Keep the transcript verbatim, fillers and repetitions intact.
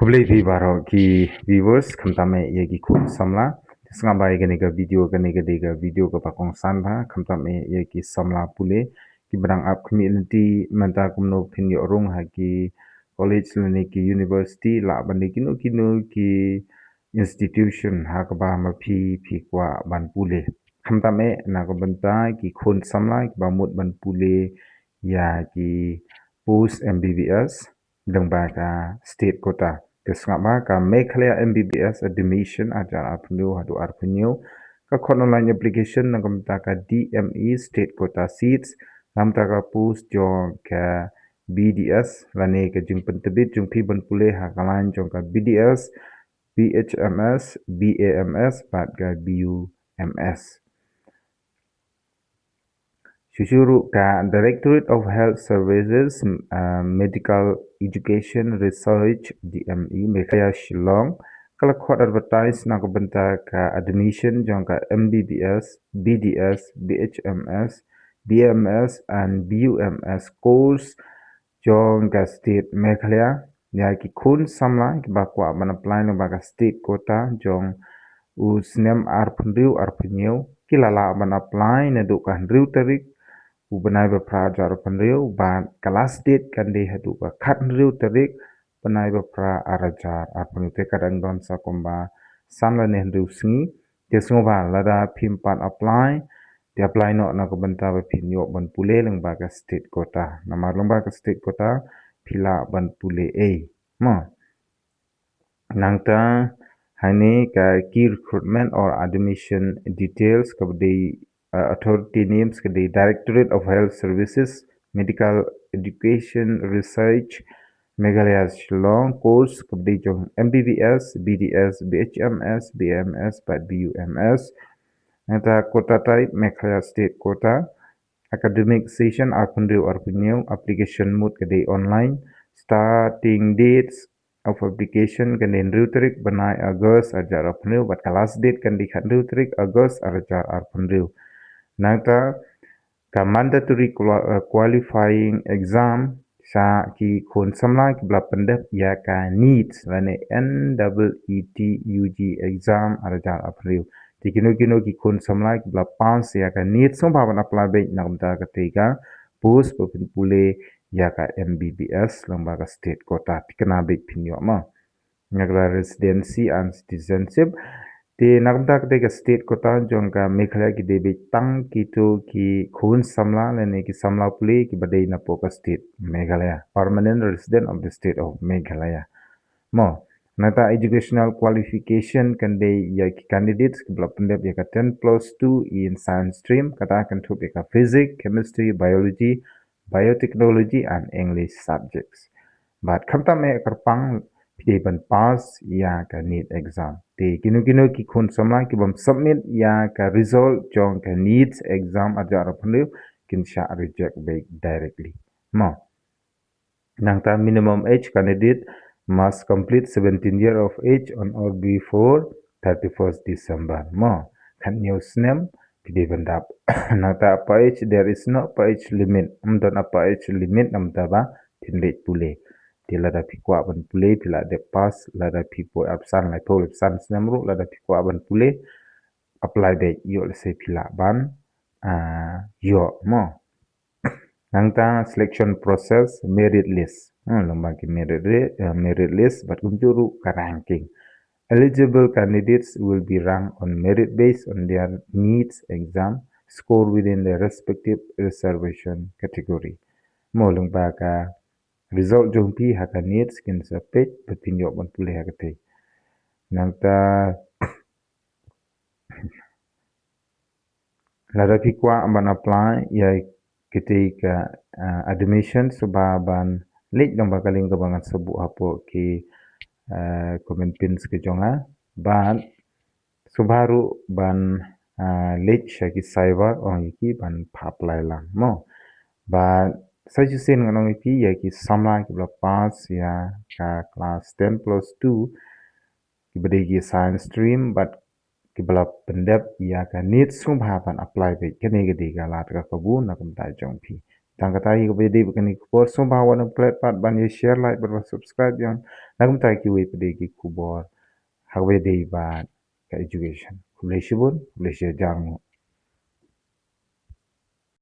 Khublei phi baroh ki viewers, khamtam eh ïa ki khun samla. Te sngap bha ïa kane ka video, kane ka dei ka video kaba kongsan bha, khamtam eh ïa ki samla pule kiba dang ap khmih lynti mynta, kumno phin ïoh rung ha ki college lane ki university, lah ban dei kino kino ki institution ha kaba ma phi phi kwah ban pule. Khamtam eh na ka bynta ki khun samla kiba mut ban pule ïa ki post M B B S lyngba ka state quota. Te sngap bha, ka Meghalaya M B B S admission arhajar arphew haduh arphew ka khot online application na ka bynta ka D M E state quota seats na ka bynta ka post jong ka B D S lane ka jingpyntbit jong phi ban pule ha ka line jong ka B D S, B H M S, B A M S bad ka B U M S. Shuh shuh ruh ka Directorate of Health Services, uh, Medical Education Research, D M E, Meghalaya Shillong ka la khot advertise na ka bynta ka admission jong ka M B B S, B D S, B H M S, B A M S and B U M S course jong ka state Meghalaya ïa ki khun samla kiba kwah ban apply lyngba ka state quota jong u snem arphew arphew. Ki la lah ban apply naduh ka hynriew tarik u bnai ba phra arhajar arphew bad ka last date kan dei haduh ka khathynriew tarik bnai ba phra arhajar arphew. Te ka dang don sa kumba san lane hynriew sngi. Te sngewbha lada phim pat apply, te apply noh na ka bynta ba phin ïoh ban pule lyngba ka state quota. Namar lyngba ka state quota phi lah ban pule ei. Mo. Nangta hangne ka key recruitment or admission details kaba dei, uh, authority names ka dei Directorate of Health Services, Medical Education Research, Meghalaya Shillong, course kaba dei jong M B B S, B D S, B H M S, B A M S bad B U M S. Nangta quota type Meghalaya state quota. Academic session arphew arphew, application mode ka dei online. Starting dates of application kan dei hynriew tarik bnai August arhajar arphew bad ka last date kan dei khathynriew tarik August arhajar arphew. Nangta ka mandatory qua-, uh, qualifying exam sha ki khun samla kiba la pyndep ïa ka NEET lane N E E T U G exam arhajar arphew. Te kino kino ki khun samla kiba la pass ïa ka NEET sngewbha ban apply beit na ka bynta katei ka post ba phin pule ïa ka M B B S lyngba ka state quota. Te kane beit phin ïoh mo. Na ka residency and citizenship. Te na ka bynta katei ka state quota jong ka Meghalaya ki dei beit tang kito ki khun samla lane ki samla pule kiba dei napoh ka state Meghalaya, permanent resident of the state of Meghalaya. Mo, nangta educational qualification kan dei ïa ki candidates kiba la pyndep ïa ka ten plus two in science stream, kata kan kynthup ïa ka physics, chemistry, biology, biotechnology and English subjects. Bad khamtam eh kyrpang phi dei ban pass ïa ka NEET exam. Te kino kino ki khun samla ki bym submit ïa ka result jong ka NEET exam arhajar arphew kin shah reject beit directly. Mo. Nangta minimum age candidate must complete seventeen year of age on or before thirty-first December. Mo, khathynñiew snem phi dei ban dap. Nangta upper age, there is no upper age limit. Ym don upper age limit namar ba phin leit pule. Te lada phi kwah ban pule, phi la dep pass, lada phi poi arphew san, laiphew, laiphew san snem ruh, lada phi kwah ban pule, apply beit, ïoh lehse phi lah ban, ah, ïoh mo. Nangta selection process, merit list. Hmm, lyngba ki merit ri-, eh, merit list bad kumjuh ruh ka ranking. Eligible candidates will be ranked on merit based on their NEET exam score within their respective reservation category. Mo, lyngba ka result jong phi ha ka NEET kin sa peit ba phin ïoh ban pule ha katei. Nangta lada phi kwah ban apply ïa kitei ka, ah, admission, sngewbha ban leit lyngba ka link kaba ngan sa buh hapoh ki, ah, comment pins ka jong nga. Bad sngewbha ruh ban, ah, leit sha ki cyber, ong ïa ki ban phah apply lang mo. Bad sa shisien ngan ong ïa phi, ïa ki samla kiba la pass ïa ka class ten plus two, kiba dei ki science stream bad kiba la pyndep ïa ka NEET, sngewbha ban apply beit. Kane ka dei ka lad ka kabu na ka bynta jong phi. Tang kata hi kaba ïadei bad kane ka khubor, sngewbha wat nym klet pat ban ïa share, like bad ban subscribe ïa nga na ka bynta kiwei pat de ki khubor ha kaba ïadei bad ka education. Khublei shibun, khublei shihajar nguh.